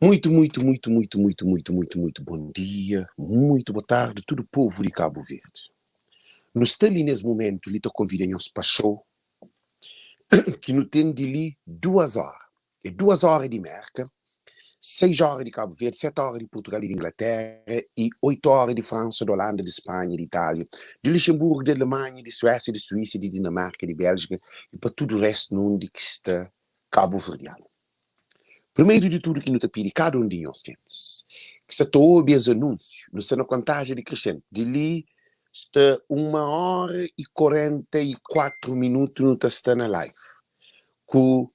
Muito, muito, muito, muito, muito, muito, muito, muito bom dia, muito boa tarde, tudo povo de Cabo Verde. Nu sta li nes momentu li ta konvida nhos pa show ki nu ten di li duas ora. É duas ora di Merka, seis ora di Cabo Verde, sete ora di Portugal e di Inglaterra e oito ora di França, di Holanda, di Spanha, di Itália, di Luxemburgo, di Alemanha, di Suécia, di Suíça, di Dinamarca, di Bélgica e pa tudu restu na undi ki sta kabuverdianu. Primeru di tudu ki nu ta pidi kada un di nhos, gentis ki sta ta obi es anúnsiu, nu sta na kontajen dikresenti, di li sta uma óra i 44 minutu nu ta sta na live ku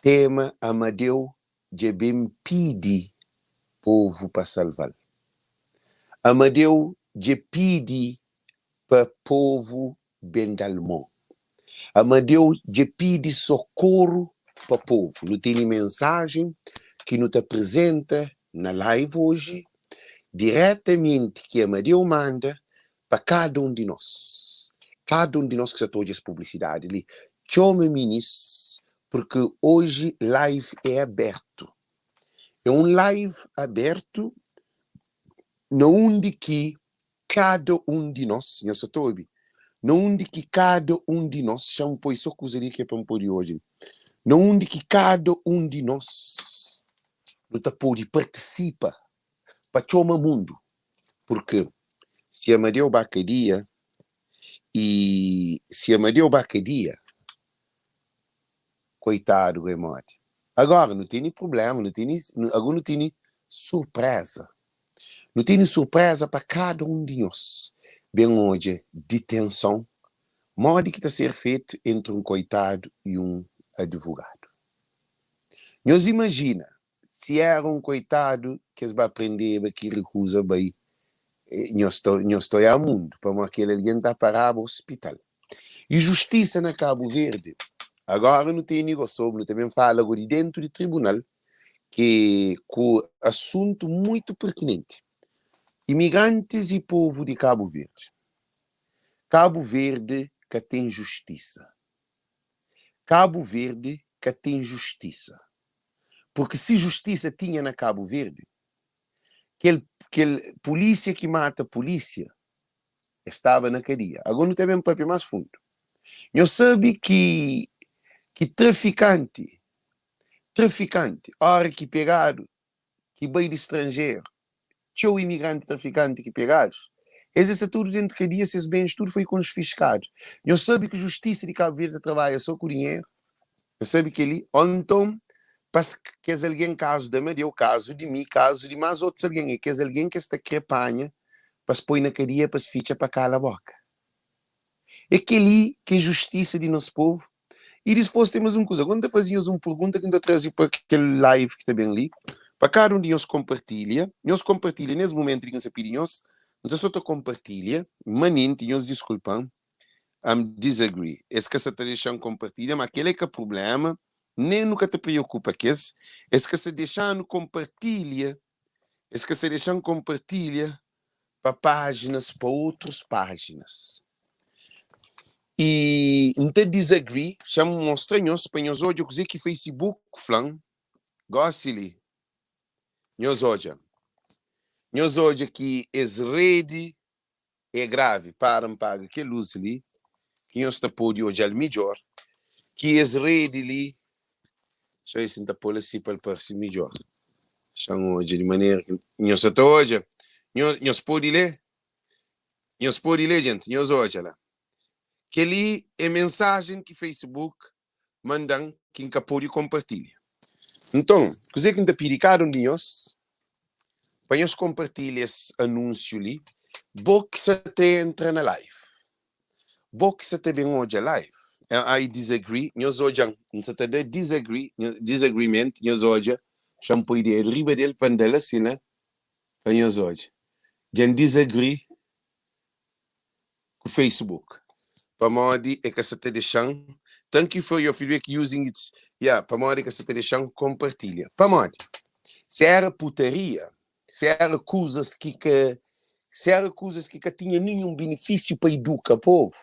tema Amadeu dja ben pidi povu pa salva-l. Amadeu dja pidi pa povu ben da-l mon. Amadeu dja pidi sokoru pa povu. Nu tene mensajen ki nu ta prezenta na live oji, diretamenti ki Amadeu manda pa kada un di nos. Kada un di nos ki sa ta odja es publisidadi li, txoma minis, purki oji live é abertu. É un live abertu na undi ki kada un di nos, nhos sa ta obi? Na undi ki kada un di nos, xa-m poi so kuza li ki é pa N pode odja li, na undi ki kada un di nos nu ta pode partisipa pa txoma mundu, purki si Amadeu ba kadia i si Amadeu ba kadia, koitadu go é modi? Agora nu tene prubléma, nu tene, agora nu tene surpreza. Nu tene surpreza pa kada un di nhos. Ben odja ditenson modi ki ta ser fetu entri un koitadu i un advogadu. Nhos imajina si era un koitadu ki es ba prendeba ki rikuza bai nhos ta nhos ta oiá mundu pamodi kel algen ta paraba ospital. I justisa na Kabu Verdi agora nu tene go sobri nu ta ben fala go di dentu di tribunal ki ku asuntu muitu pertinenti. Imigrantis i povu di Kabu Verdi. Kabu Verdi ka ten justisa. Kabu Verdi ka ten justisa. Purki si justisa tinha na Kabu Verdi, kel kel pulisia ki mata pulisia, es staba na kadia. Agora nu ta ben papia mas fundu. Nhos sabe ki ki trafikanti Trafikanti, óra ki pegadu, ki bai di stranjeru, txeu imigranti trafikanti ki pegadus, es esta tudu dentu kadia, ses bens tudu foi konsfiskadu. Nhos sabe ki justisa di Kabu Verdi ta trabadja so ku dinheru? Nhos sabe keli? O nton, pa kes algen, kazu di Amadeu, kazu di mi, kazu di mas otus algen, e kes algen ki es ta kre panha pa es poi na kadia, pa es fitxa, pa kala boka. É kel-li ki é justisa di nos povu? I dispôs ten más un kuza. Agora N ta faze nhos un pergunta ki N ta traze pa kel live ki ta ben li, pa kada un di nhos konpartilha. Nhos konpartilha nes mumentu li ki N sta pidi nhos. N sta so ta konpartilha manenti, nhos diskulpa-m. I'm disagree. Es ka sa ta dexa-m konpartilha, má kel-la é ka prubléma, nen nu ka ta preokupa ku es. Es ka sa dexa-nu konpartilha, es ka sa dexa-m konpartilha pa pájinas pa otrus pájinas. I N ta disagree, xa-m mostra nhos pa nhos odja kuzê ki Facebook fla-m gósi li. Nhos odja, nhos odja ki es redi é gravi. Para N paga kel lus li ki nhos ta pode odja-l midjór. Ki es redi li, xa ver si N ta pô-l asi pa el parse midjór. Xa-m odja di manera ki nhos sa ta odja. Nhos, nhos pode lé? Nhos pode lé, jenti? Nhos odja la. Kel-li é mensajen ki Facebook manda-m ki N ka pode konpartilha. Nton, kuzê ki N ta pidi kada un di nhos, pa nhos konpartilha es anúnsiu li, bo ki sa ta entra na live. Bo ki sa ta ben odja live. I disagree, nhos odja-m, N sa ta da disagree, disagreement, nhos odja, xa-m poi dedu riba del pa N da-l asi la, pa nhos odja. Dja N disagree ku Facebook, pamodi e ka sa ta dexa-m, thank you for your feedback using its, yeah, pamodi e ka sa ta dexa-m konpartilha. Pamodi? Si era putaria, Si éra kuzas ki ka Si éra kuzas ki ka tinha ninhun binifísiu pa iduka povu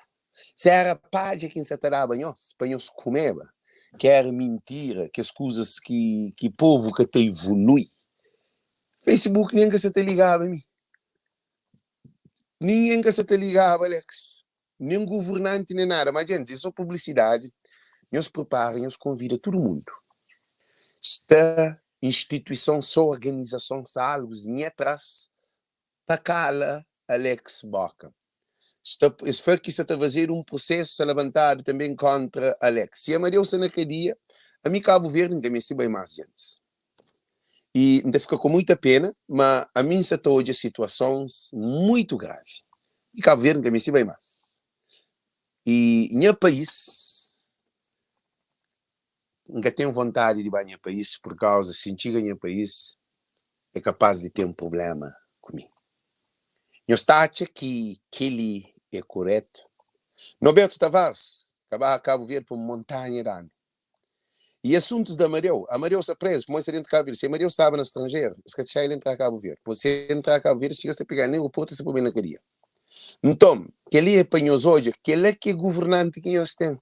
Si éra padja ki N sa ta daba nhos pa nhos kumeba Ki éra mintira, kes kuzas ki ki povu ka ta ivului. Facebook nen ka sa ta ligaba mi. Ningen ka sa ta ligaba Alex, nen governanti nen nada. Ma djentis, é so publisidadi. Nhos pripara, nhos konvida tudu mundu. Sta instituison, so organizason, sa algus nha tras pa kala Alex boka. Sta, es fla ki sa ta fazedu un prusesu, sa labantadu tanben kontra Alex. Si Amadeu sta na kadia, ami Kabu Verdi N ka meste bai mas djentis. I N ta fika ku muita pena, ma ami N sa ta odja situasons muitu gravi. I Kabu Verdi N ka meste bai mas. I nha país, N ka ten vontadi di ba nha país pur kauza si N txiga nha país é kapaz di ten prublema ku mi. Nhos ta atxa ki keli é kuretu? Norberto Tavares ka ba Kabu Verdi pa un montanha di anu. I asuntus di Amadeu? Amadeu sta prezu pamodi sta dentu Kabu Verdi. Si Amadeu staba na stranjeru, es ka txá el entrá Kabu Verdi. Pamodi si el entrá Kabu Verdi, es txiga es ta pega-l na aeroportu es ta pô-l na kadia. Nton, kel-li é pa nhos odja kel-la ki é governanti ki nhos ten.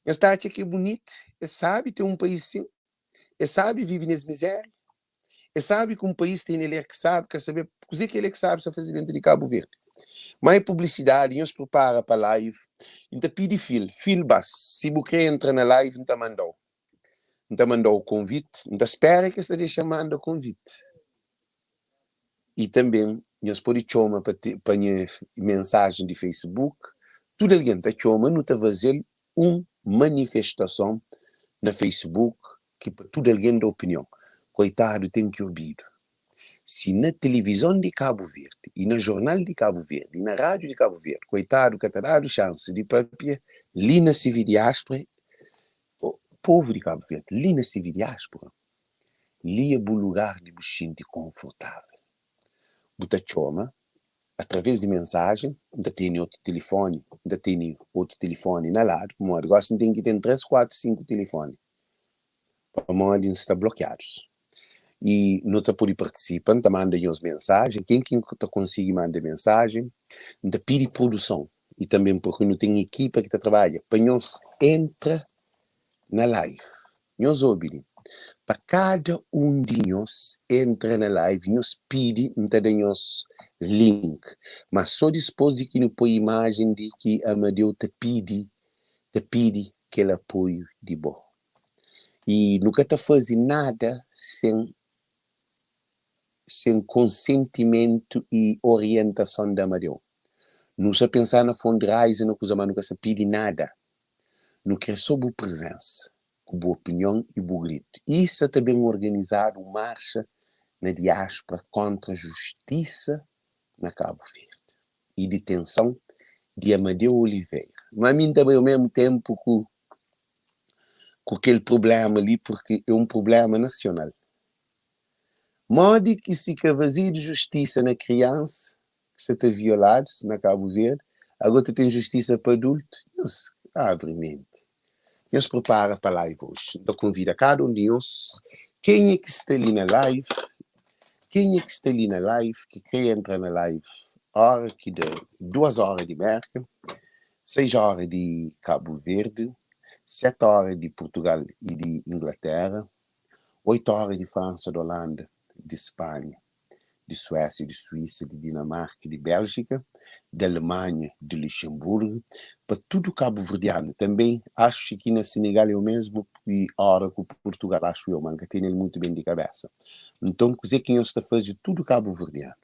Nhos ta atxa ki é bunitu? É sábi ten un país sin? É sábi vive nes mizéria? É sabe ki un país tene ler ki sabe, ka sabe kuze ki el é ki sabe sa faze dentu di Kabu Verdi. Ma é publisidadi, nhos pripara pa live. N ta pidi fil, fil bas, si bu kre entra na live N ta mandau. N ta mandau konvit, N ta spera ki es ta dexa manda konvit. I tanbe nhos pode txoma pa pa nha mensajen di Facebook, tudu algen ta txoma, nu ta faze-l un manifestason na Facebook ki pa tudu algen da opinion. Koitadu ten ki obidu. Si na tilivizon di Kabu Verdi i na jornal di Kabu Verdi i na radiu di Kabu Verdi koitadu ka ta dadu xansi di papia, li na CV Diaspora, povu di Kabu Verdi, li na CV Diaspora, li é bu lugar di bu xinti konfortavel. Bu ta txoma através di mensajen, N ta tene otu tilifoni, N ta tene otu tilifoni na ladu, pamodi gosi N ten ki ten 3, 4, 5 tilifoni, pamodi N sta blokiadus. I nu ta pode partisipa, N ta manda nhos mensajen, ken ki ta konsigi manda mensajen, N ta pidi produson i tanben purki nu ten ekipa ki ta trabadja pa nhos entra na live. Nhos obi li, pa kada un di nhos entra na live nhos pidi N ta da nhos link, ma so dispos di ki nu poi imajen di ki Amadeu ta pidi ta pidi kel apoiu di bo. I nu ka ta fazi nada sen sen konsentimentu i orientason di Amadeu. Nu sa pensa na fundraising na kuza ma nu ka sa pidi nada. Nu kre so bu prezensa ku bu opinion i bu gritu. I sa ta ben organizadu un marxa na diaspora kontra justisa na Kabu Verdi i ditenson di Amadeu Oliveira. Ma mi N ta bai o mesmu tenpu ku ku kel prublema li purki e un prublema nasional. Modi ki si ka fazedu justisa na kriansa ki sa ta violadus na Kabu Verdi, ago ta ten justisa pa adultu? Nhos abri menti. Nhos pripara pa live oji. N ta konvida kada un di nhos, kenha ki sta li na live, kenha ki sta li na live, ki kre entra na live ora ki da duas ora di Merka, 6 ora di Kabu Verdi, 7 ora di Purtugal i di Inglatéra, 8 ora di Fransa, di Olanda, di Spanha, di Suésia, di Suísa, di Dinamarka, di Béljika, di Alemanha, di Luxenburgu, pa tudu kabuverdianu. Tanbê, axu ki na Senegal é omésmu óra ku Purtugal, axu eu, ma N ka tene-l mutu ben di kabésa. Nton, kuzê ki nhos ta faze tudu kabuverdianu?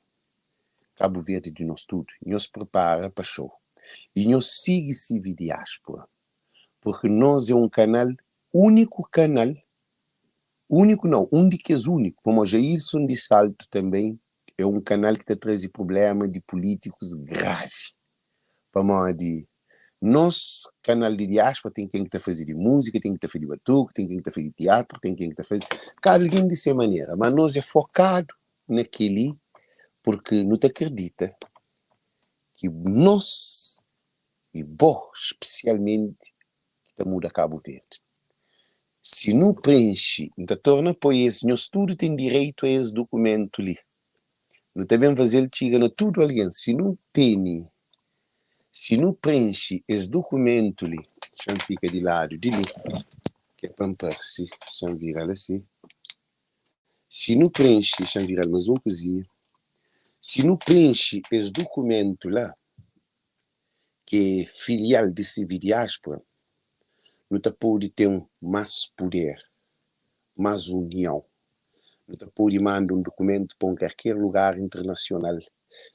Kabu Verdi di nos tudu. Nhos pripara pa xou i nhos sigi CV Diaspora purki nos é un kanal, úniku kanal, úniku nau, un di kes úniku, pamodi Jailson di Salto tanben é un kanal ki ta traze prublema di pulítikus gravi, pamodi nos kanal di diaspora ten ken ki ta faze di múzika, ten ki ta faze di batuku, ten ken ki ta faze di tiatru, ten ken ki ta faze, kada algen di se manera, ma nos é fokadu na kel-li purki nu ta kridita ki nos i bo spesialmenti ki ta muda Kabu Verdi. Si nu prenxe, N ta torna poi es, nhos tudu ten direitu a es dukumentu li. Nu ta ben faze-l txiga na tudu algen. Si nu tene, si nu prenxe es dukumentu li, xa-m fika di ladu di li, ki é pa N parse, xa-m vira-l asi. Si nu prenxe, xa-m vira-l más un kuzinha, si nu prenxe es dukumentu la, ki é filial di CV-Diáspora, nu ta pode ten más puder, más union. Nu ta pode manda un dukumentu pa un karker lugar internasional.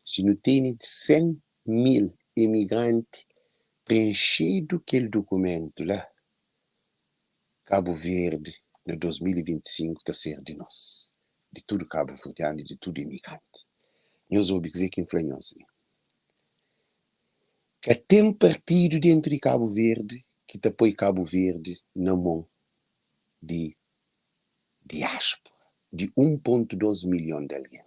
Si nu tene 100 mil emigranti prenxedu kel dukumentu la, Kabu Verdi na 2025 ta ser di nos, di tudu kabuverdianu i di tudu imigranti. Nhos obi kuzê ki N fla nhos li. Ka ten partidu dentu di Kabu Verdi ki ta poi Kabu Verdi na mon di diáspora di 1.2 milhon di algen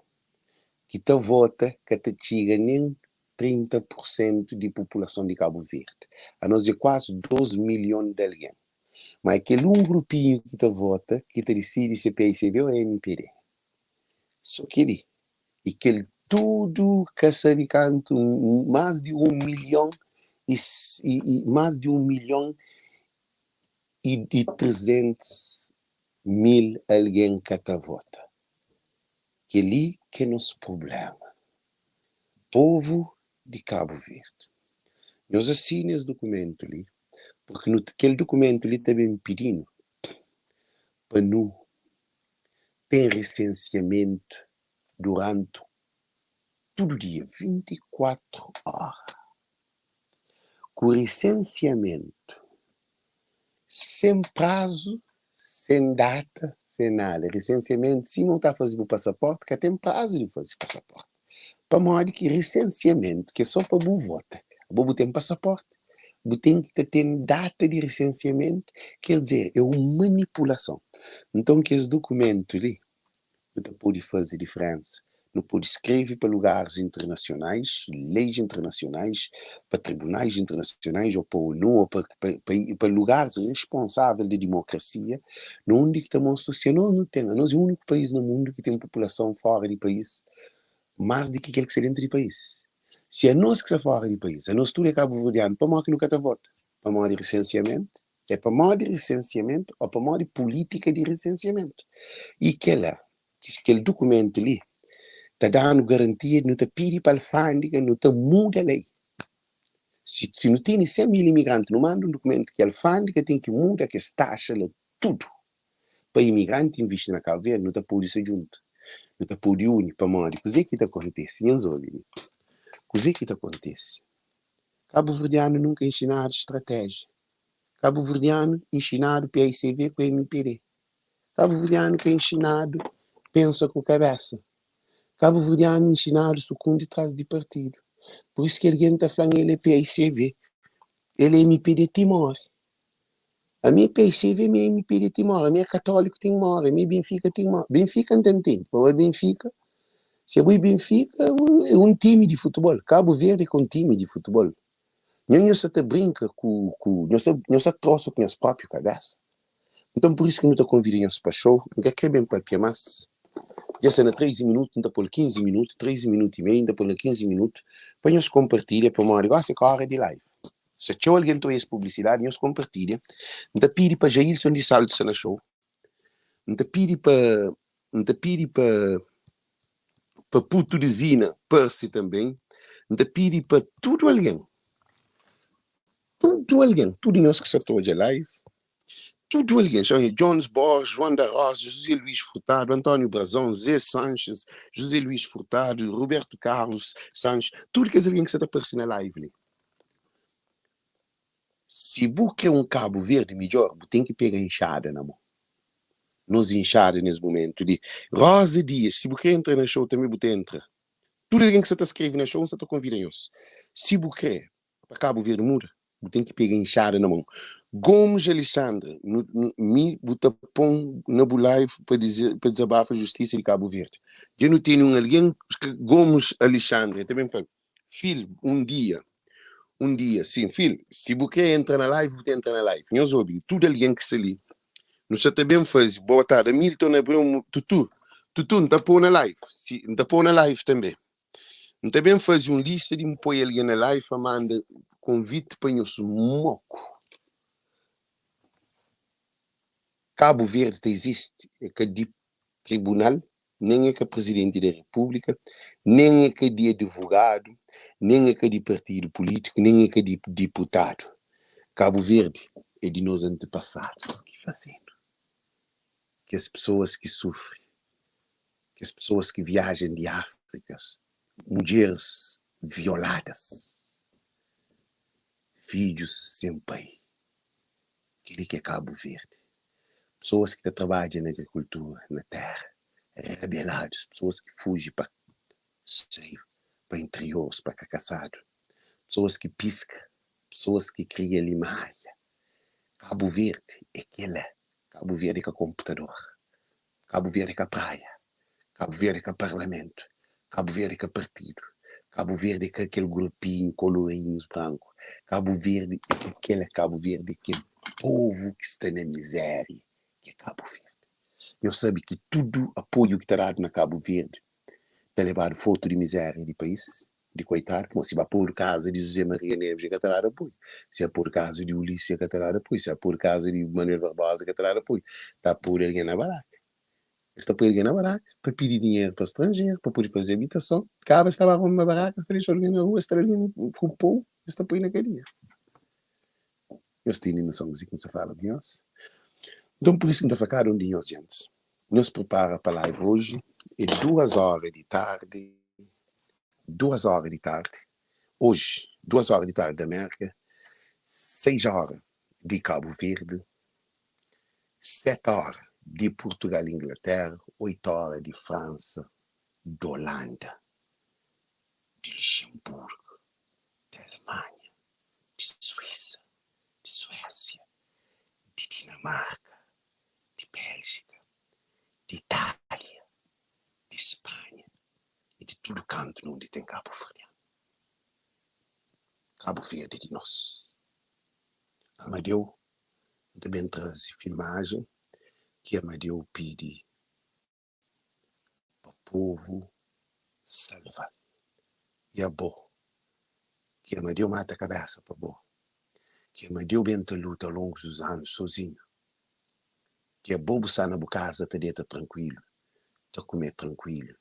ki ta vota ka ta txiga nen 30 pur sentu di populason di Kabu Verdi. Anos é kuazi 2 milhon di algen. Ma é kel un grupinhu ki ta vota ki ta disidi si é paicv ô é mpd. So kel-li. I kel tudu ka sabe kantu, más di un milhon i más di un milhon i 300 mil algen ka ta vota. Kel-li ki é nos prubléma. Povu di Kabu Verdi, nhos asina es dukumentu li, purki nu kel dukumentu li ta ben pidi-nu pa nu ten resensiamentu duranti tudu dia, 24 óra. Ku resensiamentu sen prazu, sen data, sen nada. Resensiamentu, sima bu ta faze bu pasaporti, ka ten prazu di faze pasaporti. Pamodi ki resensiamentu ki é so pa bu vota, abo bu ten pasaporti, bu ten ki ta ten data di resensiamentu, ker dizer, é un manipulason. Nton kes dukumentu li Nu ta pode faze diferénsa. Nu pode skrebe pa lugaris internasionais, leis internasionais, pa tribunais internasionais ô pa ONU ô pa pa lugaris responsável di dimokrasia, na undi ki ta mostra si anos nu ten, anos é úniku país na mundu ki ten populason fóra di país más di ki kel ki sta déntu di país. Si anos ki sta fóra di país, anos tudu é kabuverdianu, pamodi ki nu ka ta vota? Pamodi resensiamentu? É pamodi resensiamentu ô pamodi pulítika di resensiamentu. I kel-la, kel dukumentu li, ta da-nu garantia di nu ta pidi pa alfándega, nu ta muda lei. Si, si nu tene 100 mil imigranti, nu manda un dukumentu ki alfándega ten ki muda kes taxa la tudu pa imigranti invisti na Kabu Verdi, nu ta pode sta djuntu, nu ta pode uni. Pamodi kuzê ki ta kontise? Nhos obi li, kuzê ki ta kontise? Kabuverdianu nunka inxinadu stratéjia. Kabuverdianu inxinadu paicv ku mpd. Kabuverdianu ka inxinadu pensa ku kabésa. Kabuverdianu inxinadu sukundi tras di partidu. Pur isu ki algen ta fla-m el é paicv, el é mpd ti móre. Ami é paicv, mi é mpd ti móre, ami é katóliku ti N móre, ami é Benfika ti N móre. Benfika N ta ntende, pamodi Benfika, si abo é Benfika, é un timi di futibol. Kabu Verdi é ka un timi di futibol. Nho nho sa ta brinka ku ku nho sa nho sa trosa ku nhos propi kabesa. Nton pur isu ki nu ta konvida nhos pa show. N ka kre ben papia mas. Dja sta na 13 minutu, N ta pô-l 15 minutu, 13 minutu i meiu, N ta pô-l na 15 minutu pa nhos konpartilha pamodi gosi é ka ora di live. Sa txeu algen ta oia es publisidadi, nhos konpartilha. N ta pidi pa Jailson di Salto sta na show. N ta pidi pa N ta pidi pa pa putu di Zina parse tanben. N ta pidi pa tudu algen, tudu algen, tudu nhos ki sa ta odja live, tudu algen, xa Jones Borges, João da Rosa, José Luís Furtado, António Brazão, Zé Sanches, José Luís Furtado, Roberto Carlos Sanches, tudu kes algen ki sa ta parse na live li. Si bu kre un Kabu Verdi midjor, bu ten ki pega inxada na mon. Nos inxada nes mumentu li. Rosa Dias, si bu kre entra na show tanbe bu ta entra. Tudu algen ki sa ta skreve na show, N sa ta konvida nhos. Si bu kre pa Kabu Verdi muda, bu ten ki pega inxada na mon. Gomes Alexandre, nu, nu, mi bu ta pon na bu live pa dize, pa dizabafa justisa di Kabu Verdi. Dja nu tene un algen, Gomes Alexandre, el ta ben fla, Fil, un dia, un dia, sin, fil, si bu kre entra na live, bu ta entra na live. Nhos obi, tudu algen ki sta li, nu sa ta ben faze. Boa tarde, Hamilton Abreu, Tutu, Tutu, N ta pô na live, si, N ta pô na live tanbe. N ta ben faze un lista di N poi algen na live pa manda konviti pa nhos moku. Kabu Verdi ta izisti, é ka di. tribunal, nen e ka prizidenti di repúblika, nen e ka di advogadu, nen e ka di partidu pulítiku, nen e ka di diputadu. Kabu Verdi é di nos antipasadus ki fazedu. Kes pesoas ki sufri, kes pesoas ki viaja di Áfrikas, mudjeris violadas, fidjus sen pai. Kel-li ki é Kabu Verdi. Pesoas ki ta trabadja na agrikultura, na téra, rabeladus, pesoas ki fuji pa sai pa interioris pa ka kasadu, pesoas ki piska, pesoas ki kria limaria. Kabu Verdi é kel-la. Kabu Verdi é ka konputador. Kabu Verdi é ka praia. Kabu Verdi é ka parlamentu. Kabu Verdi é ka partidu. Kabu Verdi é ka kel grupinhu kolorinhus branku. Kabu Verdi é ka kel-la. Kabu Verdi é kel povu ki sta na mizéria ki é Kabu Verdi. Nhos sabe ki tudu apoiu ki ta dadu na Kabu Verdi ta lebadu fotu di mizéria di país, di koitadu. Pamodi si ba podu kaza di José Maria Neves e ka ta dadu apoiu, si a podu kaza di Ulisses e ka ta dadu apoiu, si a podu kaza di Manuel Barbosa e ka ta dadu apoiu. Ta podu algen na baraka. Es ta poi algen na baraka pa pidi dinheru pa stranjeru pa pode faze abitason. Kaba es ta ba arruma baraka, es ta dexa algen na rua, es ta da algen ku pou, es ta poi na kadia. Nhos tene noson kuzê ki N sta fala ku nhos? Nton, pur isu ki N ta fla kada un di nhos djentis, nhos pripara pa live oji, é duas óra di tardi, duas óra di tardi, oji, duas óra di tardi di Amérika, seis óra di Kabu Verdi, seti óra di Purtugal, Inglatéra, oitu óra di Fransa, di Olanda, di Luxenburgu, di Alemanha, di Suísa, di Suésia, di Dinamarka, di Béljika, di Itália, di Spanha i di tudu kantu na undi ten kabuverdianu. Kabu Verdi é di nos. Amadeu, N ta ben traze filmajen ki Amadeu pidi pa povu salva-l. I abo, ki Amadeu mata kabésa pa bo, ki Amadeu ben ta luta longus dus anu sozinhu, ki abo bu sta na bu kaza ta deta trankuilu, ta kume trankuilu,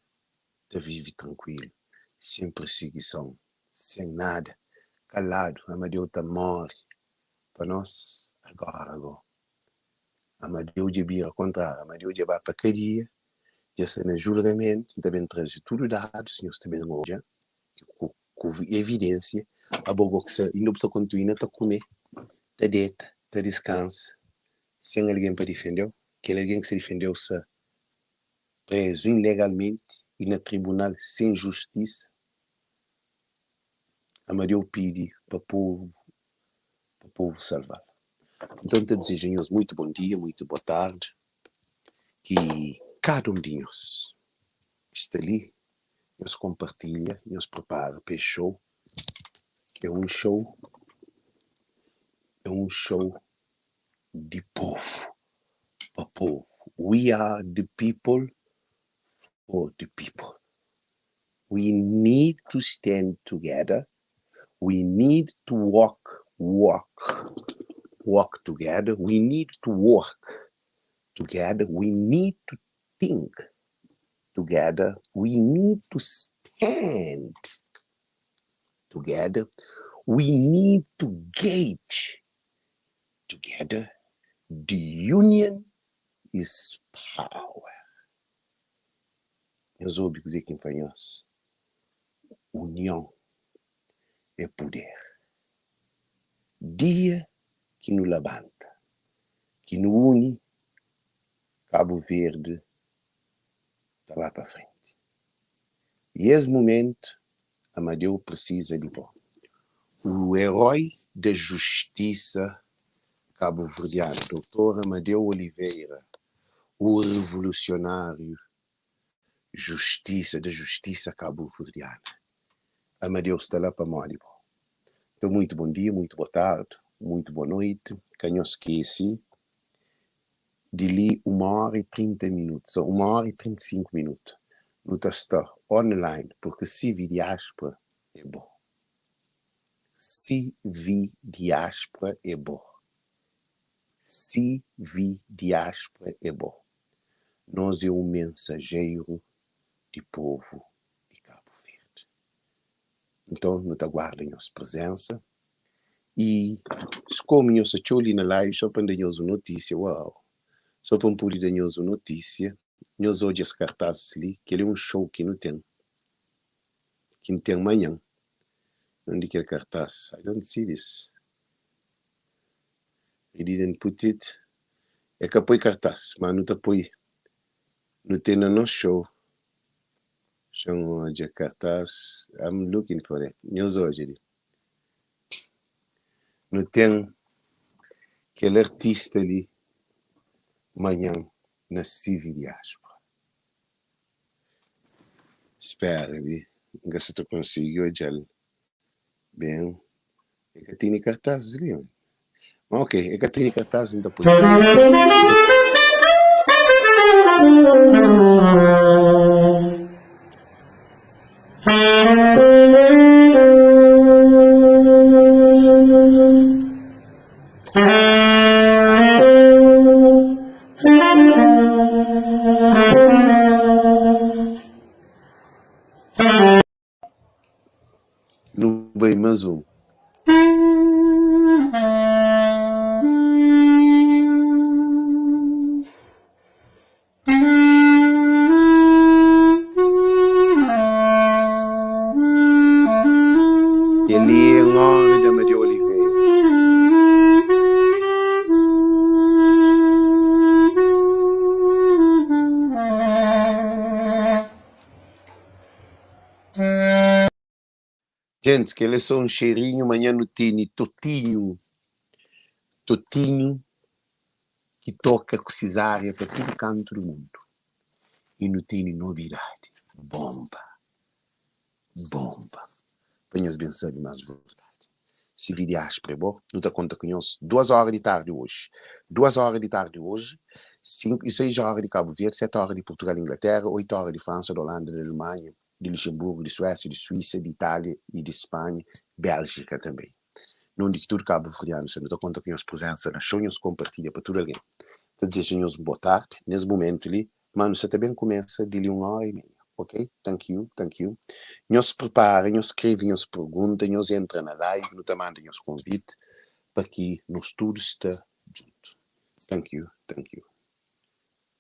ta vive trankuilu, sen pirsigison, sen nada, kaladu, Amadeu ta móre pa nos agóra go. Amadeu dja bira kontrariu, Amadeu dja ba pa kadia, dja sta na julgamentu, N ta ben traze tudu dadus, nhos ta ben odja ku evidensia, abo go ki sta inda bu sta kontinua ta kume, ta deta, ta diskansa, sen algen pa difendeu, kel algen ki sta difendeu sta prezu ilegalmenti i na tribunal sen justisa. Amadeu pidi pa povu pa povu salva-l. Nton, N ta dizeja nhos muitu bon dia, muitu boa tardi, ki kada un di nhos ki sta li, nhos konpartilha, nhos pripara pa es show, ki é un show, é un show di povu, pa povu. We are the people for the people. We need to stand together We need to walk, walk, walk together. We need to work together. We need to think together. We need to stand together. We need to gauge together. The union is power. Nhos obi kuzê ki N fla nhos. Union é puder. Dia ki nu labanta, ki nu uni, Kabu Verdi ta ba pa frenti. I es mumentu Amadeu prisiza di bo. O herói da justisa kabuverdianu, Doutor Amadeu Oliveira, o revolusionáriu Justisa da justisa kabuverdiana. Amadeu sta la pamodi bo. Então muito bom dia, muito boa tarde, muito boa noite. Ka nhos skese di li uma hora e 30 minutos, uma hora e 35 minuto nu ta sta online porque CV Diáspora é bo. CV Diáspora é bo. CV Diáspora é bo. Nos é un mensajeru di povu di Kabu Verdi. Nton, nu ta guarda nhos prezensa y komu nhos sta txeu li na live, so pa N da nhos un notisia, uau! So pa N pudi da nhos un notisia, nhos odja es kartazis li, kel-li é un show ki nu ten, ki N ten manhan. Undi kel kartaz? I don't see this. He didn't put it. E ka poi kartaz, ma nu ta poi. Nu ten na nos show. Xa-m odja kartaz. I'm looking for it. Nhos odja li. Nu ten kel artista li manhan na CV Diáspora. Spera li, N ka sa ta konsigi odja-l ben. E ka tene kartazis li, man. Ma ok, e ka tene kartazis, N ta poi. Nu bai más un. Kel-li é un ónra di Amadeu Oliveira. Gentis, kel-li é sô un xerinhu, manhan nu tene Totinhu, Totinhu ki toka ku Cesária pa tudu kantu di mundu i nu tene nobidadi, bonba, bonba, pa nhos ben sabe más verdadi. Si vi diáspora é bo, nu ta konta ku nhos duas óra di tardi oji, duas óra di tardi oji, sinku i seis óra di Kabu Verdi, seti óra di Purtugal, Inglatéra, oitu óra di Fransa, di Olanda, di Alemanha, di Luxenburgu, di Suésia, di Suísa, di Itália i di Spanha, Béljika tanbê. Na undi ki tudu kabuverdianu sta, nu ta konta ku nhos prezensa na xou, nhos konpartilha pa tudu algen. Ta dizeja nhos un bo tardi nes mumentu li, ma nu sa ta ben kumesa di li un ora i meia, ok? Thank you, thank you. Nhos pripara, nhos skrebe nhos pergunta, nhos entra na live, nu ta manda nhos konviti pa ki nos tudu sta djuntu. Thank you, thank you.